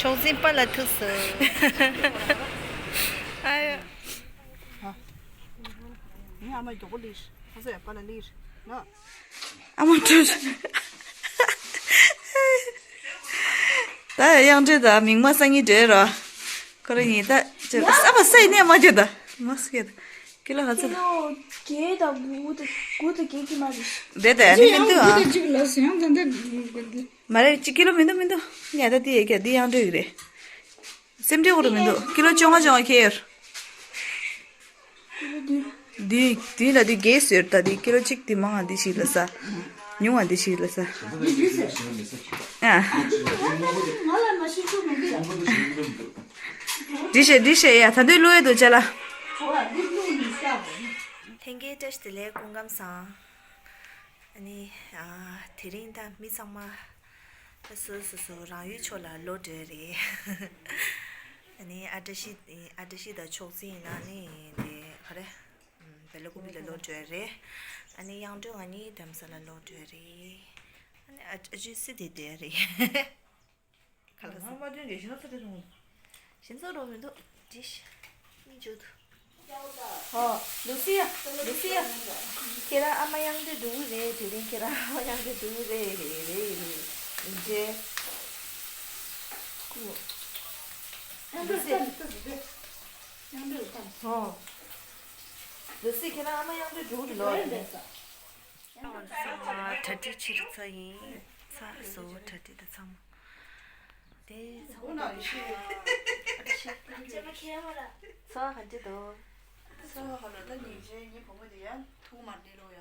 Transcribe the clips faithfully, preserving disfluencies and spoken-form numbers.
ཕྱོགས་འཛིན་པཱ་ལགས་ཐུག་སོང་། ཨ་ཡ། ངའི་ཨ་མ་མགྱོགས་པོ་སླེབས། ཁ་ཚ་ཡ་པཱ་ལགས་སླེབས་ནོ། ཨ་མ་ཁྲོས། ད་ཡང་ཁྲོས་ད་མིག་མ་སང་ཉིན་བྲོས་རོ། ཁོ་རང་ཉིད་ད་ཅི་ཨ་ཕ་སའི་ནས་མ་ཁྱོད་ད་མ་སུ་ཁྱོད་ད་ཀི་ལོ་ཧ་ཚ་ད། ཀི་ལོ་བརྒྱད་དང་དགུ་དང་དགུ་དང་བརྒྱད་ཀྱི་མ་རེད། དེ་ད་ནི་མི་འདུག་ཨ། མ་རེད་ཅི་ཀི་ལོ་མི་འདུག་མི་འདུག་ངས་ད་དེ་ཡས་ཀྱ་དེ་ཡང་ཁྲོས་ཀྱི་རེད། སེམས་ཁྲལ་འོ་རུ་མི་འདུག་ཀི་ལོ་བཅོ་ལྔ་བཅོ་ལྔ་ཁྱེར་ཡོད། ཀི་ལོ་བདུན། བདུན་བདུན་ལ་དེ་རྒྱས་སུ་ཡོད་ད་དེ་ཀི་ལོ་གཅིག་དེ་མང་ང་དེ་ཞིག་ལ་ས། ཉུང་ང་དེ་ཞིག་ལ་ས། ཨ། འདི་བཤད་འདི་བཤད་ཡ་ད་དུང་བློ་ཡོད་དོ་ཅ་ལ། ལྷན་རྒྱས་བཀྲ་ཤིས་བདེ་ལེགས་སྐུ་ཁམས་བཟང་། ཨ་ནི། ཨ། དེ་རིང་ད་མི་ཚང་མ། ད་སོ་སོ་སོ་རང་ཡུལ་ཕྱོགས་ལ་ལོག་འགྲོ་རེད། ཨ་ནི་ཨ་བཀྲ་ཤིས་ཨ་བཀྲ་ཤིས་དང་ཕྱོགས་འཛིན་ཡིན་ན་ནི་དེ་ག་རེ། བེ་ལ་ཀུ་པི་ལ་ལོག་འགྲོ་རེད། ཨ་ནི་དབྱངས་སྒྲོན་ང་གཉིས་དྷ་རམ་ས་ལ་ལོག་འགྲོ་རེད། ཨ་ནི་ཨ་ཨ་ཅོ་སི་དེ་བསྡད་རེད། ཁ་ལག་ཟ། ང་མ་སྟོན་གྱི་ཞིང་ཚ་ཚ་རེད་མོ། ཞིང་ཚ་རོ་མི་འདུག་ཅི་ཤི། མི་འཇུ་འདུག་ཨོ། ལུ་སི་ཡ། ལུ་སི་ཡ། ཁྱེད་རང་ཨ་མ་དབྱངས་སྒྲོན་འགྲོ་གི་རེད། དེ་རིང་ཁྱེད་རང་ཨ་མ་དབྱངས་སྒྲོན་འགྲོ་གི་རེད་རེད་རེད་རེད། ལུ་སི། ཨོ། ལུ་སི་ཁྱེད་རང་ཨ་མ་དབྱངས་སྒྲོན་འགྲོ་གི་རེད་ལོ། ཚང་མ་གྲ་སྒྲིག་ཕྱིར་ཚར་ཡིན། ཚ་བཟོ་གྲ་སྒྲིག་དང་ཚང་མ། དེ་ཚང་མ་གྲ་སྒྲིག་ཕྱིར། ཚ་ག་འདྲ་འདུག་ཚ་ཧ་ལ་ད་ཉིན་བྱས་ཉིན་བུ་མོ་དེ་ཡང་ཐུག་མར་བསྡད་ལོ་ཡ།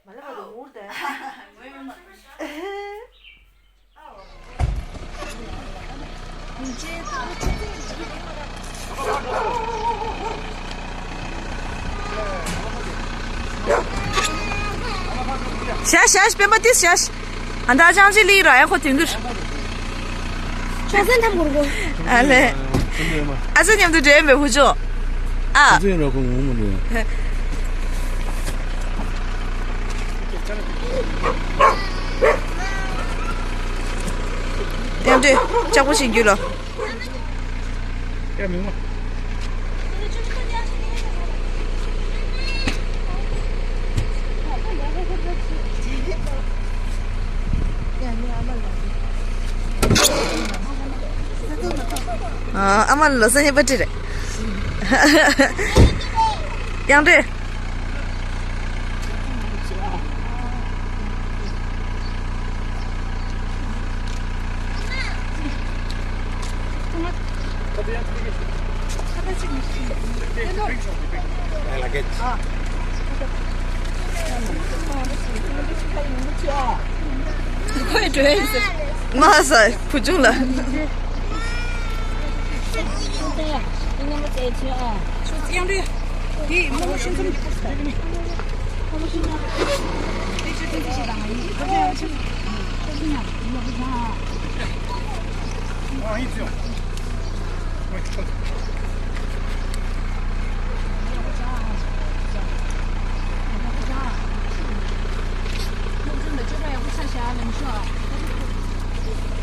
མ་ལ་བ་དུ་ངུར་དེ། ངོས་ཡོད་མ་ཐུག་ཤ་ཤ་སྤེན་པ་ཏིས་ཤ་ཤ། ཨ་ད་ཅང་ཅི་ལི་ར་ཡ་ཁོ་དུང་གུར། ཆོག་སེན་ཐམ་གུར་གོ། ཨ་ལེ། ཨ་ཚོ་མཉམ་དུ་འགྲོ་ཡིན་པའི་ཧུ་ཅོ། ཨ། ཨ་ཚོ་ཡིན་རོགས་ཁོ་ངུ་མ་འགྲོ་ཡ། མཉམ་དུ་ལྕགས་པོ་བྱིན་རྒྱུ་ལོ། ཡ་མི་མ། ཨ་མ་ལོ་སེང་ཡེ་པ་ཏི་རེད། ཡང་འདྲེ། མ་ས་བུ་ཆུང་ལ།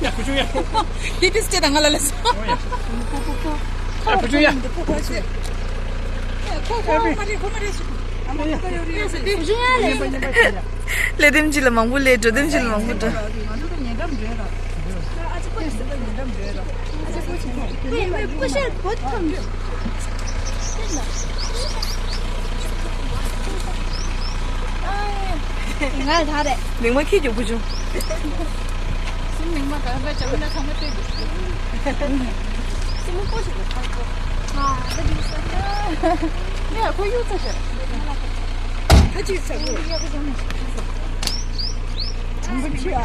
ཡ། ཁུ་ཆུང་ཡ། ཡི་ཏིས་ཅེ་དང་ང་ལ་ལ་སོ། ཡ། ཁུ་ཆུང་ཡ། ཁོ་ཁོ་མ་རེད། ཁོ་མ་རེད་སུ། ཁུ་ཆུང་ཡ་ལ། ལས་དེམ་ཅི་ལ་མང་པོ་ལས་འགྲོ་དེམ་ཅི་ལ་མང་པོ་འགྲོ། ང་ད་རེད། མིག་མ་ཁྱི་རྒྱུག་པོ་བྱུང་། སུམ་མིག་མ་ག་རེ་བྱ་མི་ན་ཚང་མ་སྟོན་དགོས། སུམ་པོ་ཞིག་ལ་ཐར་གོ། ཨ་ད་འདི་ས་ཡ་ཁོ་གཡུག་ཚ་ཤག་ཁ་ཅིག་ཚ་གོ། ཡ་ཁོ་ཚང་མ་ཞིག་ཁྱི་ཚ། ཁྱུང་པོ་ཁྱི་ཨ།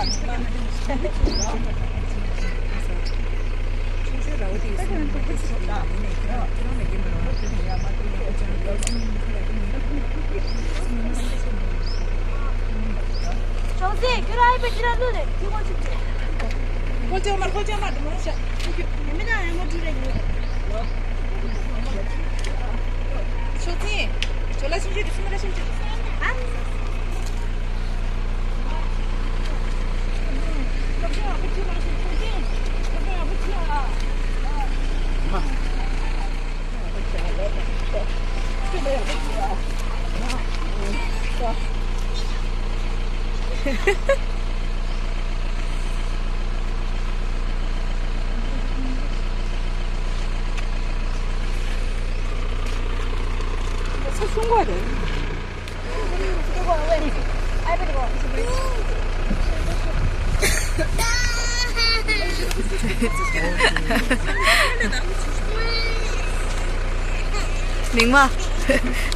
མིག་མ།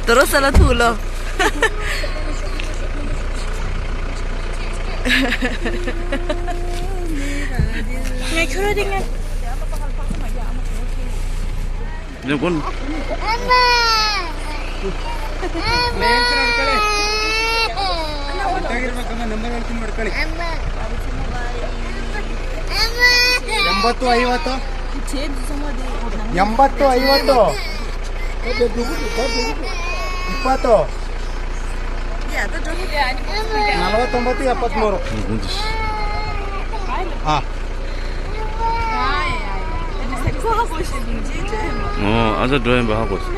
དོ་རོ་ས་ལ་ཐུག་ལོ། ངས་ཁྱོད་ར་དེ་ངས། ནས་གོ། ཡམ་བ་ཏོ་ཨའི་བ་ཏོ། ཡམ་བ་ཏོ་ཨའི་བ་ཏོ། ཨི་པ་ཏོ། ང་ལོ་ཏོམ་བ་ཏོ་ཡ་པ་ཏོ་མོ་རོ། ཨ། ཨོ། ཨ་ཟ་འགྲོ་ཡིན་པ་ཧ་གོ་སོང་།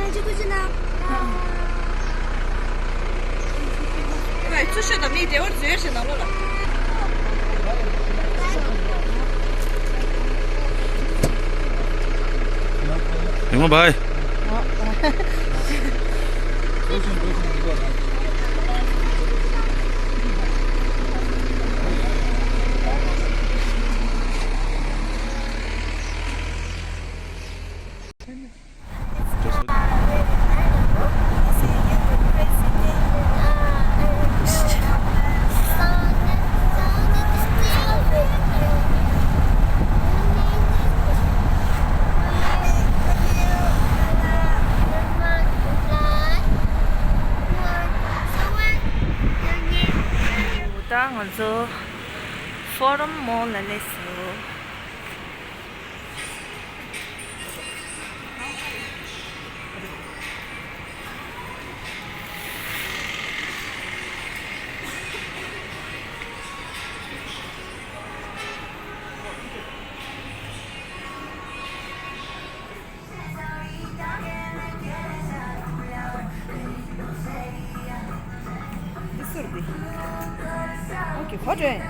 ཡོང་བ་བའི། ད་ང་ཚོ་ཕོ་རམ་མོལ་ལ་སླེབས་སོང་། འདི་ཟུར་འདི། ཨོ་ཀེ། ཁོ་འདྲ།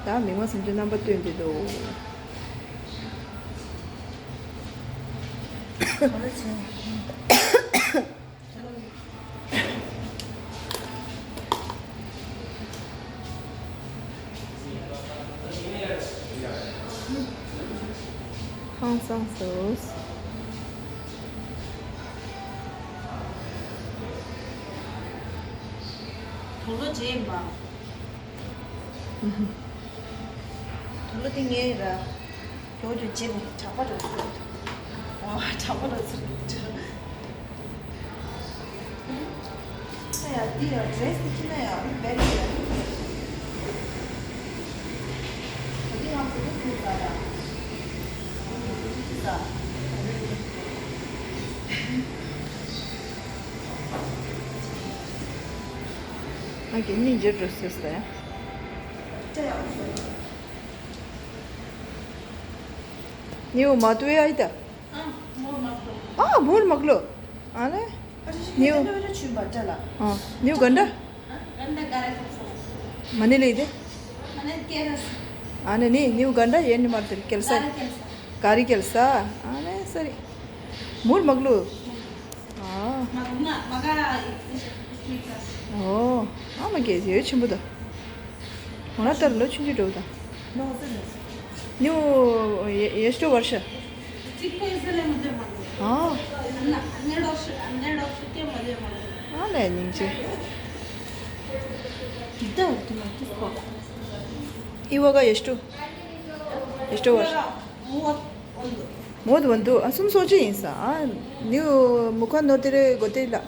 ད་མིག་དམར་སེམས་ཅན་རྣམ་པ་སྟོན་བསྡད་འདུག་ཧང་སངས་སོ། དུག་ལོག་བྱས་ཡིན་པ། དུག་ལོག་དེ་ངའི་ར། ཡོ་ཡོ་བྱས་ནས་གྲགས་པ་འགྲོ་ཚུལ། ཨོ། གྲགས་པ་འགྲོ་ཚུལ། ཨ་ཡ། འདི་ཡ་ཌི་རེ་སི་དེ་ཁྱེར་ན་ཡ་བེ་རི་ཡ། འདི་ང་བུ་ཕྲུག་ཁུར་ས་ར། བུ་ཕྲུག་ཁུར་ས། ང་གི་སྙིང་རྗེ་འགྲོ་སྲིད་ཟེར། ནིའུ་མ་ཏུ་ཨེ་ཨའི་ད། ཨ། མོར་མག་ལོ། ཨ་ལེ། ནིའུ། ཨ། ནིའུ་གན་ཌ། མ་ནི་ལེ་དེ། ཨ་ནི་ནི་ནིའུ་གན་ཌ་ཡེ་ནི་མར་དེ་ཀེལ་ས། ཀ་རི་ཀེལ་ས། ཨ་ནི་སོ་རི། མོར་མག་ལོ། ཨ། ཨོ། ཨ་མ་གེ་ཡོད་ཆེན་པོ་ད། ང་ལྟར་ལོ་ཆུང་ཆུང་འགྲོ་ད། ནིའུ་ཡེ་སྟོ་བར་ཤ། ཨ། ཨ་ལེ་སྙིང་རྗེ། ཨི་བ་ག་ཡེ་སྟོ། ཡེ་སྟོ་བར་ཤ། མོ་དུ་བན་དུ་ཨ་སུམ་སོ་ཅི་ཡིན་ས། ཨ་ནིའུ་མུ་ཁ་ནོར་དེ་རེ་གོ་དེ་ལ། ཨ།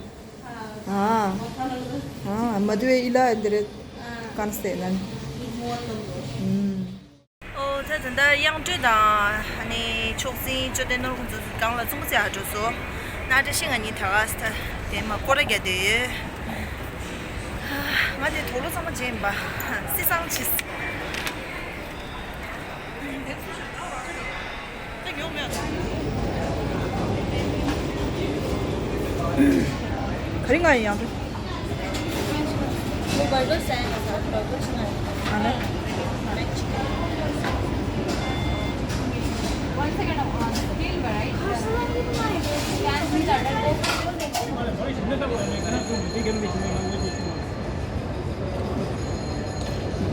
ཨ་མ་དུ་ཨི་ལ་འདི་རེ་ཀན་སྟེ་ནན། ཨོ་ད་ད་ལྟ་དབྱངས་སྒྲོན་དང་ཨ་ནི་མཆོག་འཛིན་ཅོ་ཏེ་ནོར་ཁོང་ཚོ་སྒང་ལ་རྩེད་མོ་རྩེ་ཡག་འགྲོ་སོང་། ན་བཀྲ་ཤིས་ང་གཉིས་ད་ག་ས་དེ་མ་སྐོར་ར་རྒྱག་བསྡད་ཡོད། ང་དེ་དུག་ལོག་ཚང་མ་བརྗེས་ཡིན་པ། བསིལ་སང་ཕྱིས། ག་རེ་ང་ཡི་ཡང་དུ། ཨ་ལེ།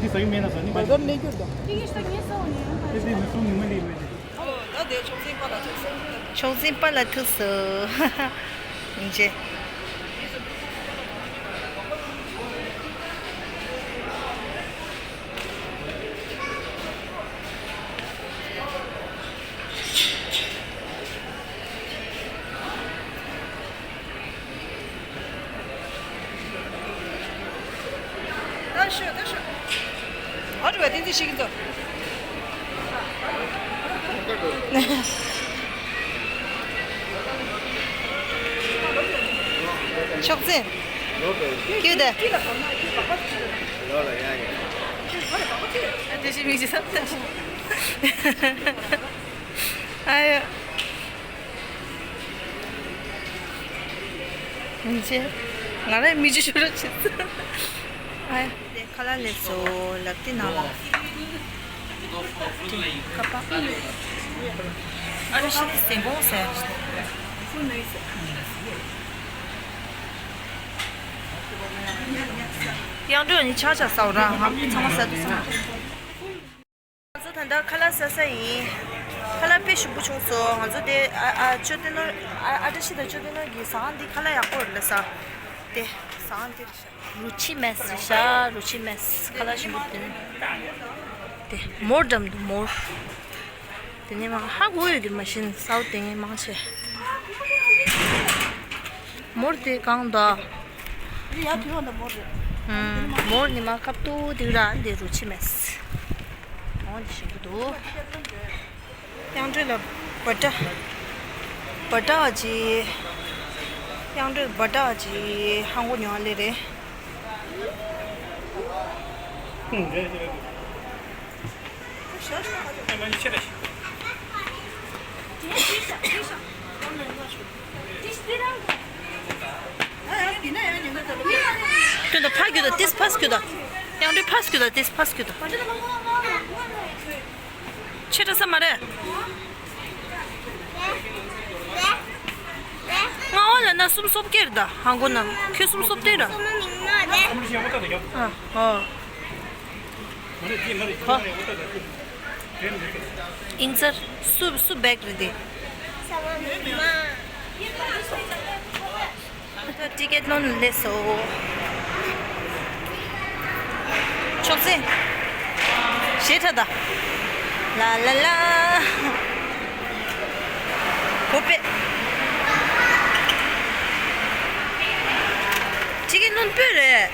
འདི་ཟ་གི་མེད་ན་ཟ་ནི་མ་རེད། བར་གར་ལས་རྒྱུ་དང་། མཆོག་འཛིན་པཱ་ལགས་ཐུག་སོང་། ཡིན་ཅེ། ད་ཤོད་ད་ཤོད། ཨ་རུ་བ་བསྟན་འཛིན་ཤེས་ཀྱི་འདུག། མཆོག་འཛིན། ཁྱོད་དེ། ཨ་དེ་ཞིག་མི་ཞིག་བསམ་ད། ཨ་ཡ། ཡིན་ཅེ། ང་རང་མི་ཅི་ཤོར་ཆེ། ཨ་ཡ། དེ་ཁ་ལག་ལས་སོ་ལབ་དེ་ནང་ལ། ཁ་པ། ཨ་རུ་ཤི་ནི་སེང་གོང་ཟེར། དབྱངས་སྒྲོན་ནི་ཆག་ཆག་ཟ་འོ་ར་ང་ཚང་མ་ཟ་དུ་སོང་། ང་ཚོ་ད་ལྟ་ཁ་ལག་ཟ་ས་ཡིན། ཁ་ལག་དཔེ་ཞིམ་པོ་བྱུང་སོང་། ང་ཚོ་དེ་ཨ་ཨ་ཅོ་ཏེ་ནོར་ཨ་ཨ་བཀྲ་ཤིས་དང་ཅོ་ཏེ་ནོར་གྱི་ཟ་ཁང་འདི་ཁ་ལག་ཡག་པོ་རེད་ལ་ས། དེ་ཟ་ཁང་འདི་རེད་ཤག། རུ་ཆི་མེས་རེད་ཤག། རུ་ཆི་མེས་ཁ་ལག་ཞིམ་པོ་དེ་ནི། དེ་མོར་འགྲམ་དུ་མོར། དེ་ནས་མ་ཧ་གོ་ཡོད་ཀྱི་མ་ཤེས་ས་བོ་དེ་ངས་མང་ཆེ། མོར་དེ་གང་འདུག། ཡ་དུས་འོ་ན་མོར་རེད། ཨུམ། མོར་ནི་མ་ཁབ་ཏུ་དིག་ར་འདི་རུ་ཆི་མེད། འོ་འདི་ཞིག་ཏུ་འདུག། དབྱངས་སྒྲོན་ལ་བ་ཏྲ། བ་ཏྲ་ཅི། དབྱངས་སྒྲོན་བ་ཏྲ་ཅི་ཧང་གོ་ཉོ་ལེ་རེད། ཁྱོད་ད་ཕ་རྒྱུད་ད་ཏིས་ཕ་རྒྱུད་ད། དབྱངས་སྒྲོན་ཕ་རྒྱུད་ད་ཏིས་ཕ་རྒྱུད་ད། ཆེ་དྲགས་ས་མ་རེད། ང་འོ་ལ་ན་གསུམ་སོབ་ཀེར་ད་ཧང་གོ་ན་ཁྱོད་གསུམ་སོབ་ཏེ་ར། ཨ་ཧོ། ཨིན་ཚར་སུ་སུ་བེག་རེད་དེ། ཊི་ཀེ་ཊི་ལོན་ལས་སོ། ཆོག་སེ། ཞེ་ཁྲ་ད། ལ་ལ་ལ། གོ་པེ། ཊི་ཀེ་ཊི་ལོན་སྤོས་རེད།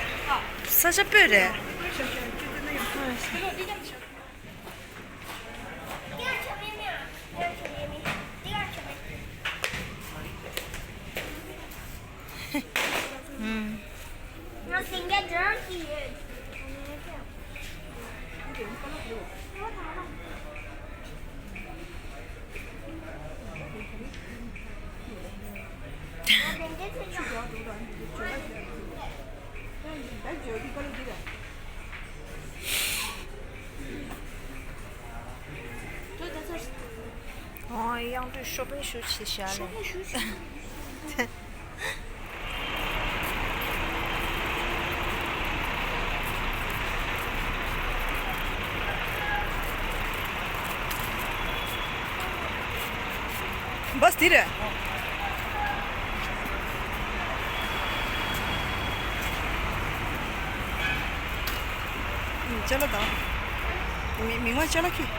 ས་ཆ་སྤོས་རེད། ཨོ་དབྱངས་སྒྲོན་ཤོ་པིང་ཞུ་བྱེད་བཞག་ལེ། བྷ་སི་འདི་རེད། ཅ་ལག་དང་། མི་མི་མང་ཅ་ལག་ཁྱེར།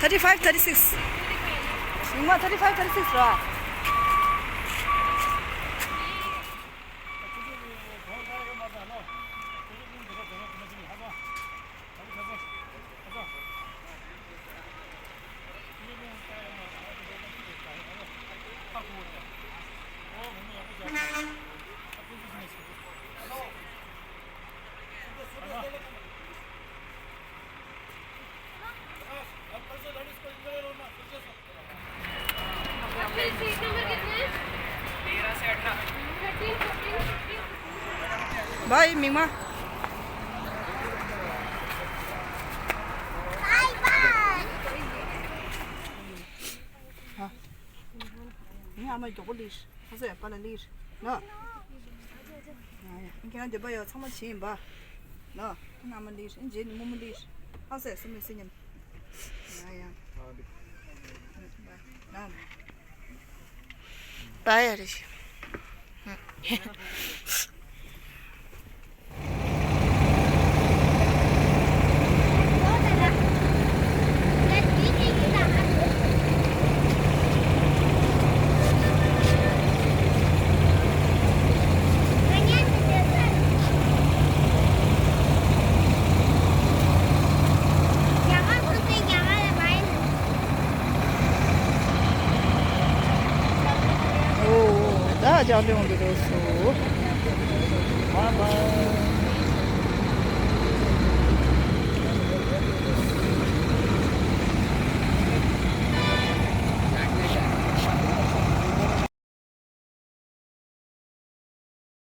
Thirty five, thirty six. མི་མང་thirty five, thirty six ར། བའི་མིག་མ། ངའི་ཨ་མ་མགྱོགས་པོ་ལིར། ཧ་སེ་པ་ལ་ལིར། ནོ། ཡ་ཡ། ཁྱེད་རང་འདོད་པ་ཡོད་ཚང་མ་བྱེད་ཡིན་པ། ནོ། ཨ་མ་ལིར། རྗེས་ནི་རྨོ་མོ་ལིར། ཧ་སེ་སུ་མི་སེ་ཉམས། ཡ་ཡ། ནོ། པ་ཡ་རེ་ཞིག་ད་ཅང་དེ་